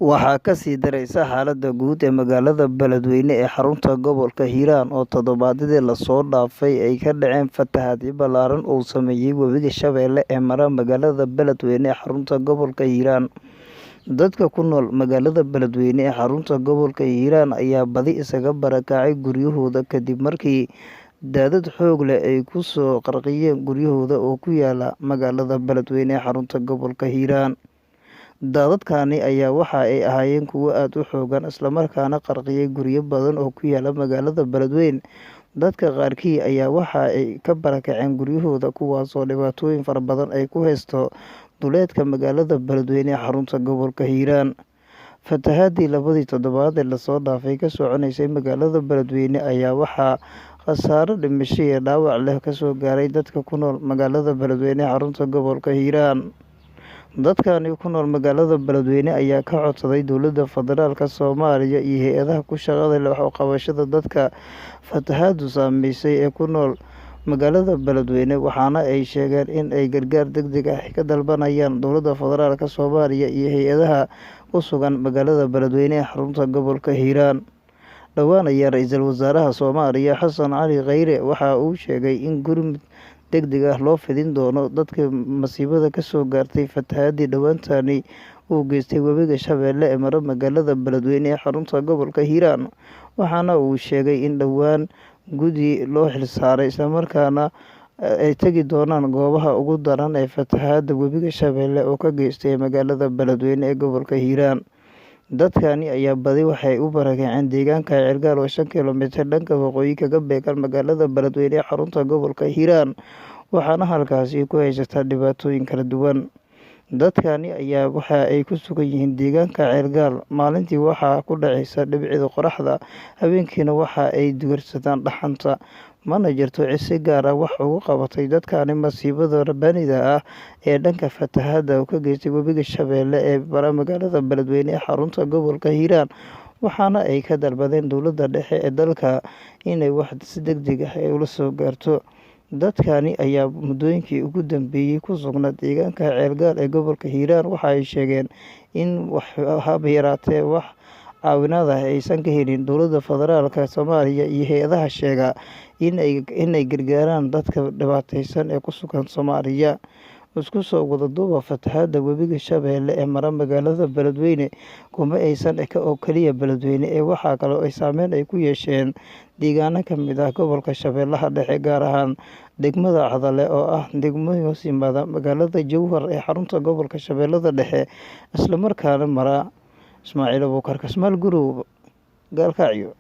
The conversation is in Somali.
Waxaa ka sii daraysa xaaladda guud ee magaalada Beledweyne ee xarunta gobolka Hiiraan oo toddobaadyadii la soo dhaafay ay ka dhaceen fatahaadyo ballaaran oo uu saameeyay webiga Shabeelle ee mara magaalada Beledweyne ee xarunta gobolka Hiiraan. Dadka ku nool magaalada Beledweyne ee xarunta gobolka Hiiraan ayaa badi isaga barakacay guryahooda kadib markii daadad xoog leh ay ku soo qarqiyeen guryahooda oo ku yaala magaalada Beledweyne ee xarunta gobolka Hiiraan. Daadadkani ayaa waxa ay ahaayeen kuwo aad u xooggan islamarkaana qarqiyay guryo badan oo ku yaala magaalada Beledweyne. Dadka qaarkii ayaa waxa ay ka barakaceen guryahooda kuwaasoo dhibaatooyin fara badan ay ku haysto duleedka magaalada Beledweyne ee xarunta gobolka Hiiraan. Fatahaadii labadii toddobaad ee lasoo dhaafay ka soconeysay magaalada Beledweyne ayaa waxaa khasaaro dhimasho iyo dhaawac leh kasoo gaaray dadka ku nool magaalada Beledweyne ee xarunta gobolka Hiiraan. Dadkani ku nool magaalada Beledweyne ayaa ka codsaday dowladda federaalka Soomaaliya iyo hay-adaha ku shaqada leh wax u qabashada dadka fatahaadu saameysay ee ku nool magaalada Beledweyne, waxaana ay sheegeen in ay gargaar degdeg ah ka dalbanayaan dowladda federaalka Soomaaliya iyo hay-adaha ku sugan magaalada Beledweyne ee xarunta gobolka Hiiraan. Dhowaan ayaa ra-iisul wasaaraha Soomaaliya Xasan Cali Kheyre waxa uu sheegay in gurmud degdeg ah loo fidin doono dadka masiibada kasoo gaartay fatahaadii dhowaantani uu geystay webiga Shabeelle ee mara magaalada Beledweyne ee xarunta gobolka Hiiraan, waxaana uu sheegay in dhowaan guddi loo xilsaaray islamarkaana ay tegi doonaan goobaha ugu daran ee fatahaadda webiga Shabeelle oo ka geystay magaalada Beledweyne ee gobolka Hiiraan. Dadkani ayaa badi waxay u barakaceen deegaanka Ceelgaal oo 5 kiiloomitir dhanka waqooyi kaga beegan magaalada Beledweyne ee xarunta gobolka Hiiraan, waxaana halkaasi ku haysataa dhibaatooyin kala duwan. Dadkani ayaa waxa ay ku sugan yihiin deegaanka Ceelgaal. Maalintii waxaa ku dhacaysa dhibicda qoraxda, habeenkiina waxa ay dugarsadaan dhaxanta. Mana jirto cid si gaar ah wax uga qabatay dadkani masiibada rabbaaniga ah ee dhanka fatahaadda uu ka geystay webiga Shabeelle ee mara magaalada Beledweyne ee xarunta gobolka Hiiraan, waxaana ay ka dalbadeen dowladda dhexe ee dalka inay wax si degdeg ah ay ula soo gaarto. Dadkani ayaa muddooyinkii ugu dambeeyay ku sugnaa deegaanka Ceelgaal ee gobolka Hiiraan. Waxa ay sheegeen in wax haba yaraatee wax caawinaad ah aysan ka helin dowladda federaalka Soomaaliya iyo hay-adaha sheega inay gargaaraan dadka dhibaateysan ee ku sugan Soomaaliya. Isku soo wada duuba, fatahaadda webiga Shabeelle ee mara magaalada Beledweyne kuma aysan eka oo kaliya Beledweyne ee waxaa kaloo ay saameyn ay ku yeesheen deegaano ka mid ah gobolka Shabeellaha Dhexe, gaar ahaan degmada Cadale oo ah degmooyin hoos yimaada magaalada Jowhar ee xarunta gobolka Shabeellada Dhexe, islamarkaana mara. Ismaaciil Abuukar Kasmaal, Group, Gaalkacyo.